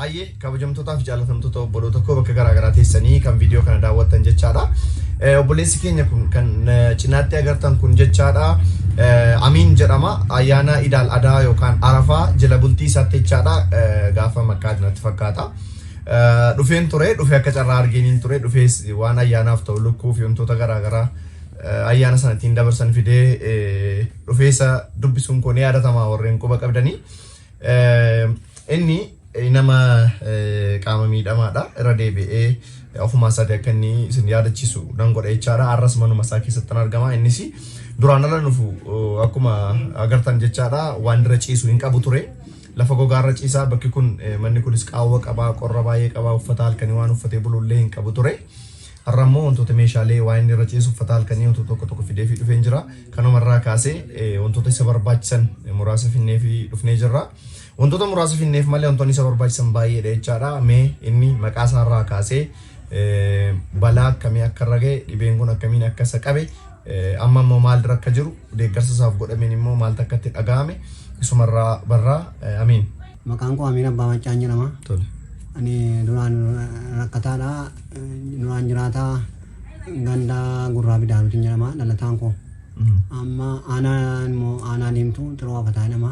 Hayyee, kabajamtootaa fi jaallatamtoota obboloota koo bakka garaa garaa teessanii kan viidiyoo kana daawwattan jechaadha. Obboleessi keenya kun kan cinaatti agartan kun jechaadha. Amiin jedhama. Ayyaana Idaal Adaa yookaan Arafaa jala bultii isaatti jechaadha. Gaafa Makkaati natti fakkaata. Dhufeen ture, dhufee akka carraa argeeniin ture, dhufees waan ayyaanaaf ta'u lukkuu fi wantoota garaa garaa ayyaana sana ittiin dabarsan fidee dhufee isa dubbisuun koo ni yaadatama warreen quba qabdanii. Inni nama qaama miidhamaadha. Irra deebi'ee ofumaa isaatii akka inni isin yaadachiisu nan godha jechaadha. Har'as manuma isaa keessatti nan argama. Innis duraan ala dhufu akkuma agartan jechaadha waan irra ciisu hin qabu ture. Lafa gogaa irra ciisaa, bakki kun manni kunis qaawwa qaba, qorra baay'ee qaba, uffata halkanii waan uffatee bulullee hin qabu ture. Har'a immoo wantoota meeshaalee waan inni irra ciisu, uffata halkanii, wantoota tokko tokko fidee fi dhufeen jira. Kanuma irraa kaasee wantoota isa barbaachisan muraasa finnee fi dhufnee jirra. Wantoota muraasa finneef malee wantoonni isa barbaachisan baay'eedha jechaadha. Mee inni maqaa isaa irraa kaasee balaa akkamii akka irra ga'e, dhibeen kun akkamiin akka isa qabe, amma immoo maalirra akka jiru, deeggarsa isaaf godhameen immoo maaltu akka itti dhaga'ame isumarraa barraa. Amiin. Maqaan koo Amiin Abbaa Maccaan jedhama. Tole. Ani duraan rakkataadha. Duraan jiraataa ganda Gurraa Bidaaruutiin jedhama dhalataan koo. Amma aanaan immoo aanaa Diimtuu Xiroo Afataa jedhama.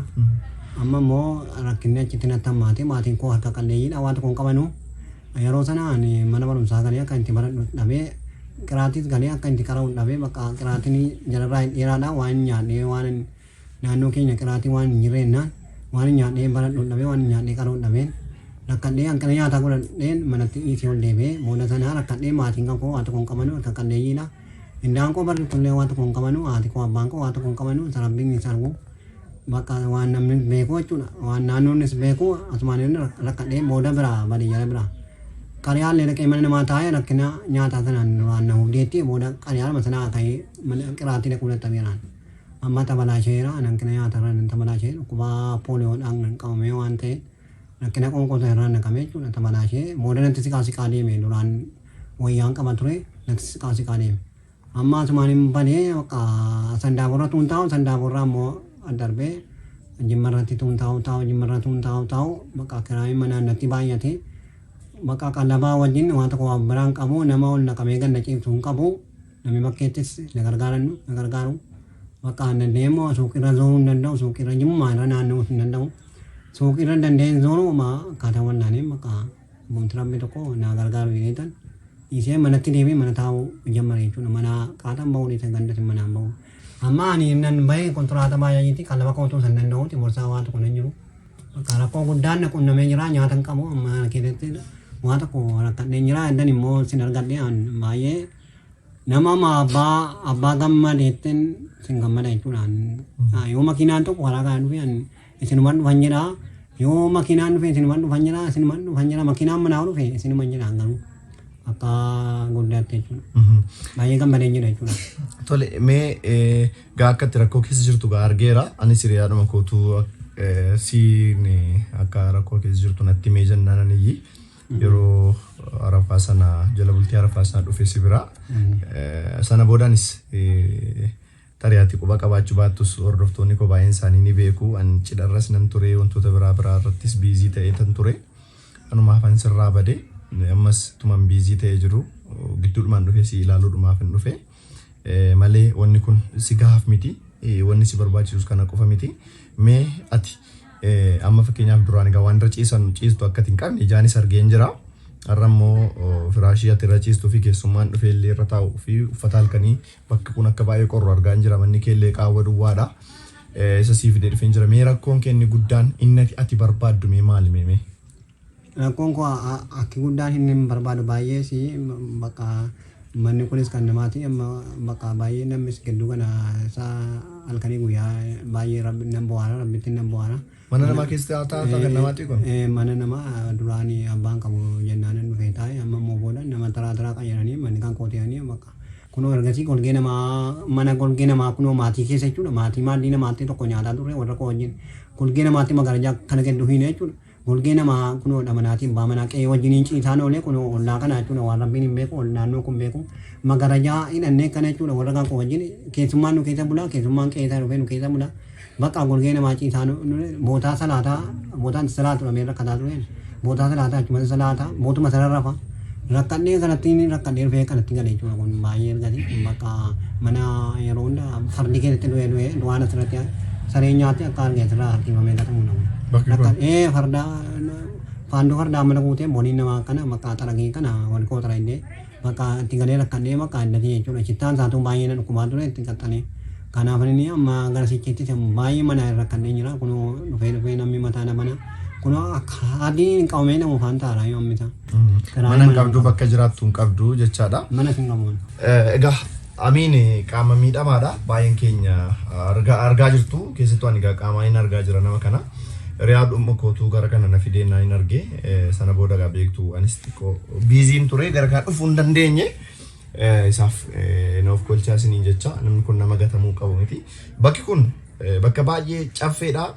Amma immoo rakkinni achitti natti hammaate, maatiin koo harka qalleeyyiidha, waan tokko hin qabanu. Yeroo sana ani mana barumsaa galee akka itti baradhu dhabee, qiraatiis galee akka itti qara'u dhabee, bakka qiraatiin jalarraa hin dheeraadha, waan hin nyaadhee, waan hin naannoo keenya qiraatii waan hin jirreennaan, waan hin nyaadhee baradhu dhabee, waan hin nyaadhee qara'u dhabeen rakkadhee, hanqina nyaataa godhadheen manatti dhiisee ol deebi'ee. Booda sanaa rakkadhee, maatiin kan koo waan tokko hin qabanu, harka qalleeyyiidha. Indaanqoo barri kunillee waan tokko hin qabanu, haati koo abbaan koo waan tokko hin qabanu, isa Rabbiin isa argu, bakka waan namni beeku jechuudha, waan naannoonnis beeku. Asumaan inni rakkadhee booda biraa baadiyyaa biraa qariyaallee dhaqee mana namaa taa'ee, rakkina nyaataa sanaan duraan na hubdeetti, booda qariyaadhuma sanaa ka'ee mana qiraatii dhaquu dadhabeeraan. Amma tabalaasheera, hanqina nyaatarraan tabalaashee, dhukkuba pooliyoodhaan kan qabamee waan ta'e, rakkina qoonqoo sana irraan naqamee jechuudha tabalaashee. Booda natti siqaa siqaa deeme, duraan wayyaan qaba ture, natti siqaa siqaa deeme. Amma asumaan hin banee, bakka Sandaaborra tuun taa'u, Sandaaborraa immoo darbee Jimmarratti tuun taa'u taa'u, Jimmarra tuun taa'u taa'u, bakka kiraayin manaan natti baay'ate. Bakka qallabaa wajjin waan tokko waan biraan qabu, nama ol naqamee gad na ciibsu hin qabu. Namni bakkeettis na gargaaran na gargaaru. Bakka an danda'ee immoo suuqirra zooruu hin danda'u, suuqirra Jimmaa irra naanna'uus hin danda'u. Suuqirra danda'een zooruu ma akkaataa wallaaleen, bakka Abbootii Rabbi tokko naa gargaaru jedheetan dhiisee manatti deebi'ee mana taa'uu jammare jechuudha. Mana qaaxan ba'uu dhiise, gandatti manaan ba'u. Amma ani nan bahee kontiraata baay'eetti qallaba kootuu san danda'uuti, borsaa waan tokko nan jiru. Bakka rakkoo guddaan na qunnamee jira, nyaata hin qabu, amma kana keessatti waa tokko rakkadhee jira. Eddan immoo sin argadhe, an baay'ee nama ma abbaa gammadeettin sin gammada jechuudha. Yoo makiinaan tokko karaa kana dhufe, an isinuman dhufan jedha. Yoo makiinaan dhufe, isinuman dhufan jedha, isinuman dhufan jedha. Makiinaan manaa dhufe, isinuman jedha garuu akka guddaatti jechuudha. Baay'ee gammadeen jira jechuudha. Tole, mee gaa akka itti rakkoo keessa jirtu gaa argeera. Anis hiriyaadhuma kootu siin akka rakkoo keessa jirtu natti himee jennaan, aniyyi yeroo Arafaa sana, jala bultii Arafaa sana dhufe si bira. Sana boodaanis tarii ati quba qabaachuu baattus hordoftoonni koo baay'een isaanii ni beeku. An cidharras nan ture, wantoota biraa biraa irrattis busy ta'ee tan ture. Kanumaaf an sirraa bade. Ammas tuman busy ta'ee jiru gidduudhumaan dhufe si ilaaluudhumaaf hin dhufe. Malee wanni kun si gahaaf miti. Wanni si barbaachisus kana qofa miti. Mee ati amma fakkeenyaaf duraan egaa waan irra ciisan ciistu akka hin qabne ijaanis argeen jira. Har'a immoo firaashii ati irra ciistuu fi keessummaan dhufee illee irra taa'uu fi uffata halkanii, bakki kun akka baay'ee qorru argaa jira. Manni kee illee qaawwa duwwaadha. Isa sii fidee dhufeen jira. Mee rakkoon kee inni guddaan inni ati barbaaddu mee maali mee mee? Rakkoon koo akki guddaan inni hin barbaadu baay'ee si bakka manni kunis kan namaati. Amma bakka baay'ee namnis gidduu kana isaa halkanii guyyaa baay'ee rabbi nan bohaara, Rabbitti nan bohaara. Mana namaa keessa taa'aa kan namaati kun? Mana namaa duraanii abbaan qabu jennaan dhufee taa'e. Amma immoo booda nama taraa taraa qayyaranii manni kan kootiyanii, bakka kunoo ergasii golgee namaa, mana golgee namaa, kunoo maatii keessa jechuudha, maatii maaddii namaatti tokko nyaataa turre warra koo wajjin, golgee namaatti magarajaa kana gidduu hiine jechuudha. Golgee namaa kunoo dha manaatii abbaa manaa qe'ee wajjiniin ciisaan oolee, kunoo ollaa kana jechuudha, waan Rabbiin hin beeku naannoo kun beeku, magarajaa hidhannee kana jechuudha. Warra kan koo wajjin keessummaan nu keessa bulaa, keessummaan qe'ee isaa dhufee nu keessa bulaa, bakka golgee namaa ciisaa bootaa salaataa, bootaan salaatu dhamee rakkataa ture. Bootaa salaataa achumatti salaata bootuma sana rafa. Rakkadhee kanatti rakkadhee dhufee kanatti gale jechuudha kun baay'ee argate bakka mana yeroo hunda fardi keessatti du'ee du'ee du'aan asirratti saree nyaatti akka arge asirraa harkifamee gatamu nama. Bakki kun? Rakkadhee farda faandoo fardaa mana guutee boliin namaa kana bakka xaragii kana wal koo xaragee bakka itti galee rakkadhee bakka addatii jechuudha. Shittaan isaatuu baay'ee na dhukkubaa ture itti qaxxalee. Kanaaf inni amma gara sichiitti baay'ee mana rakkadhee jira. Kunoo dhufee dhufee namni mataa na bana. Kunoo akka adiin qabamee nama ufaan taara yoo ammisa. Mana hin qabdu bakka jiraattu hin qabdu jechaadha. Mana hin qabu. Egaa Amiin qaama miidhamaadha. Baay'een keenya argaa jirtu. Keessattuu ani egaa qaamaan hin argaa jira nama kana. Riyaadhuma kootuu gara kana na fidee naan hin arge. Sana booda egaa beektu anis xiqqoo biiziin ture gara kana dhufuu hin dandeenye. Isaaf na of kolchaa isiniin jecha namni kun nama gatamuu qabu miti. Bakki kun bakka baay'ee caffeedha.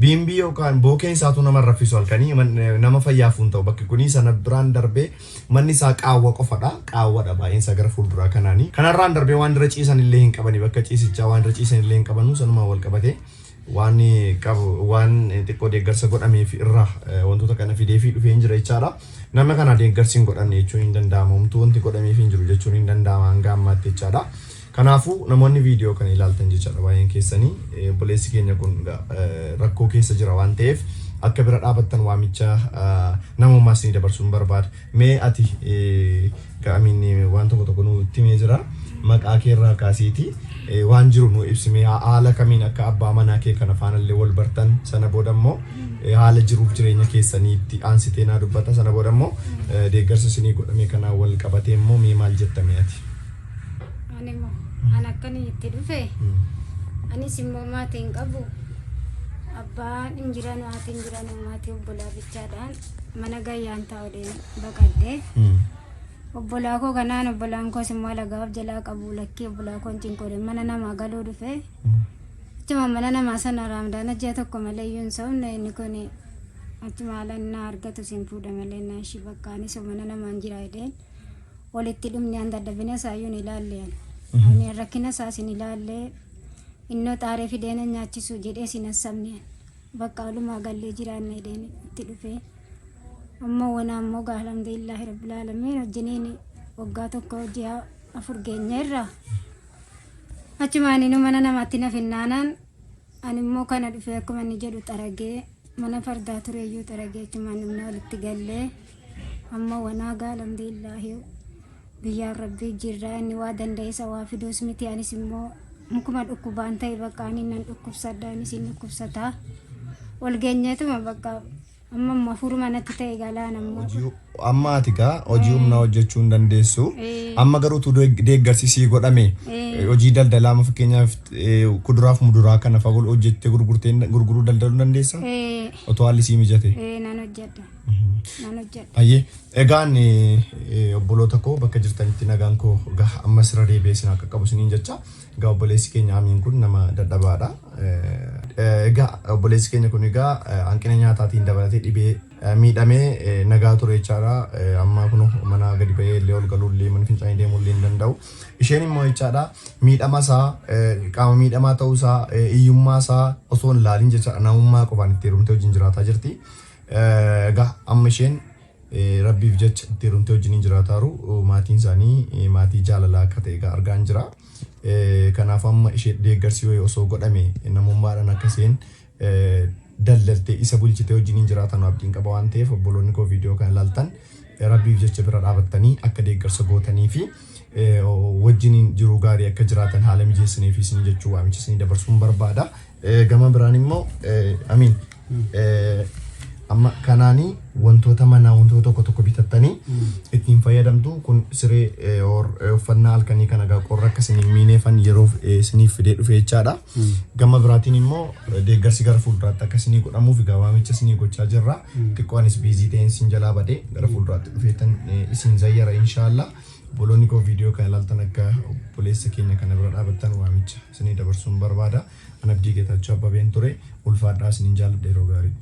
Biimbii yookaan bookeen isaatu nama raffisu halkanii nama fayyaaf hin ta'u bakki kuni sana biraan darbee manni isaa qaawwa qofadha. Qaawwadha baay'een isaa gara fuulduraa kanaani. Kanarraan darbee waan irra ciisan illee hin qabani bakka ciisichaa waan irra ciisan illee hin qabanu sanumaan wal qabatee waan qabu waan xiqqoo deeggarsa godhameef irraa wantoota kana fidee fi dhufee hin jira jechaadha. Nama kana deeggarsi hin godhamne jechuun hin danda'amu. Homtuu wanti godhameef hin jiru jechuun hin danda'ama hanga ammaatti jechaadha. Kanaafuu namoonni viidiyoo kana ilaaltan jechaadha baay'een keessanii obboleessi keenya kun rakkoo keessa jira waan ta'eef akka bira dhaabattan waamicha namummaa isinii dabarsuun barbaada. Mee ati Amiin waan tokko tokko nutti himee jira. Maqaa kee irraa kaasiiti waan jiru nu ibsimee haala kamiin akka abbaa manaa kee kana faanallee wal bartan sana booda immoo haala jiruuf jireenya keessaniitti aansitee naa dubbata sana booda immoo deeggarsa isinii godhame kanaan wal qabatee immoo mee maal jettame ati? Ani immoo an akkan itti dhufe anis immoo maatii hin qabu abbaan hin jiranu haati hin jiranu maatii obbolaa bichaadhaan mana gayyaan taa'uudhaan baqadhe. Obbolaa koo kanaan obbolaan koos immoo alagaa of jalaa qabu lakkii obbolaa koon cinqoodhe mana namaa galuu dhufe. Achuma mana namaa sana raamdaana ji'a tokko malee iyyuu hin soomne inni kun achuma haala inni argatu siin fuudha malee naan ishii bakka anis mana namaan jira jedheen walitti dhumne an dadhabina isaa iyyuu hin ilaalle ani. Ani rakkina isaas hin ilaalle innoo xaaree fidee na nyaachisu jedhee sin hassabne bakka walumaa gallee jiraanne jedheen itti dhufee. Amma wanaa immoo gaa alhamdulillaahi rabbil aalamiin wajjiniin waggaa tokko ji'a 4 geenyeerra. Achumaan inni mana namaatti na finnaanaan ani immoo kana dhufee akkuma inni jedhu xaragee mana fardaa tureeyyuu xaragee achumaan dhumne walitti gallee amma wanaa gaa alhamdulillaahi biyyaan rabbii jirra inni waa danda'e isa waa fiduus miti anis immoo mukuma dhukkubaan ta'e bakka ani nan dhukkubsadha innis hin dhukkubsataa wal geenyeetuma bakka Amma immoo hafuuruma natti ta'e galaan ammoo. Hojii amma ati gaa hojii humnaa hojjechuu hin dandeessu. Eh. Amma garuu utuu deeggarsi sii godhame Eh. hojii daldalaa amma fakkeenyaaf kuduraaf muduraa kana fa'aa hojjettee gurgurtee gurguruu daldaluu hin dandeessaa? Eh, Otoo haalli sii mijate. Nan hojjedha. Nan hojjedha. Hayyee egaan obboloota koo bakka jirtanitti nagaan koo gaha ammas irra deebi'ee isin akka qabu isiniin jecha. Egaa obboleessi keenya Amiin kun nama dadhabaadha. Egaa obboleessi keenya kun egaa hanqina nyaataatiin dabalatee dhibee miidhamee nagaa ture jechaadha. Amma kun mana gadi ba'ee illee ol galuu illee mana fincaanii deemuu illee hin danda'u. Isheen immoo jechaadha miidhama isaa qaama miidhamaa ta'uu isaa hiyyummaa isaa osoo hin ilaalin jechaadha namummaa qofaan itti heerumtee wajjin jiraataa jirti. Egaa amma isheen Rabbiif jecha itti heerumtee wajjiniin jiraataaru maatiin isaanii maatii jaalalaa akka ta'e egaa argaan jira. Kanaaf amma ishee deeggarsi wayii osoo godhame namummaadhaan akka isheen daldaltee isa bulchitee wajjiniin jiraatan abdiin qaba waan ta'eef obboloonni koo viidiyoo kana ilaaltan Rabbiif jecha bira dhaabattanii akka deeggarsa gootanii fi wajjiniin jiruu gaarii akka jiraatan haala mijeessanii fi isin jechuu waamicha isinii dabarsuun barbaada. Gama biraan immoo amiin amma kanaanii wantoota manaa wantoota tokko tokko bitattanii ittiin fayyadamtu kun siree or uffannaa halkanii kana egaa qorra akka isin hin miineefan yeroof isiniif fidee dhufe jechaadha. Gama biraatiin immoo deeggarsi gara fuulduraatti akka isinii godhamuuf egaa waamicha isinii gochaa jirra. Xiqqoo anis biizii ta'een isin jalaa badee gara fuulduraatti dhufeetan isin zayyara inshaallah. Obboloonni koo viidiyoo kana ilaaltan akka obboleessa keenya kana bira dhaabattan waamicha isinii dabarsuun barbaada. An Abdii Geetaachoo Abbabeen ture. Ulfaadhaa isiniin jaalladha yeroo gaarii.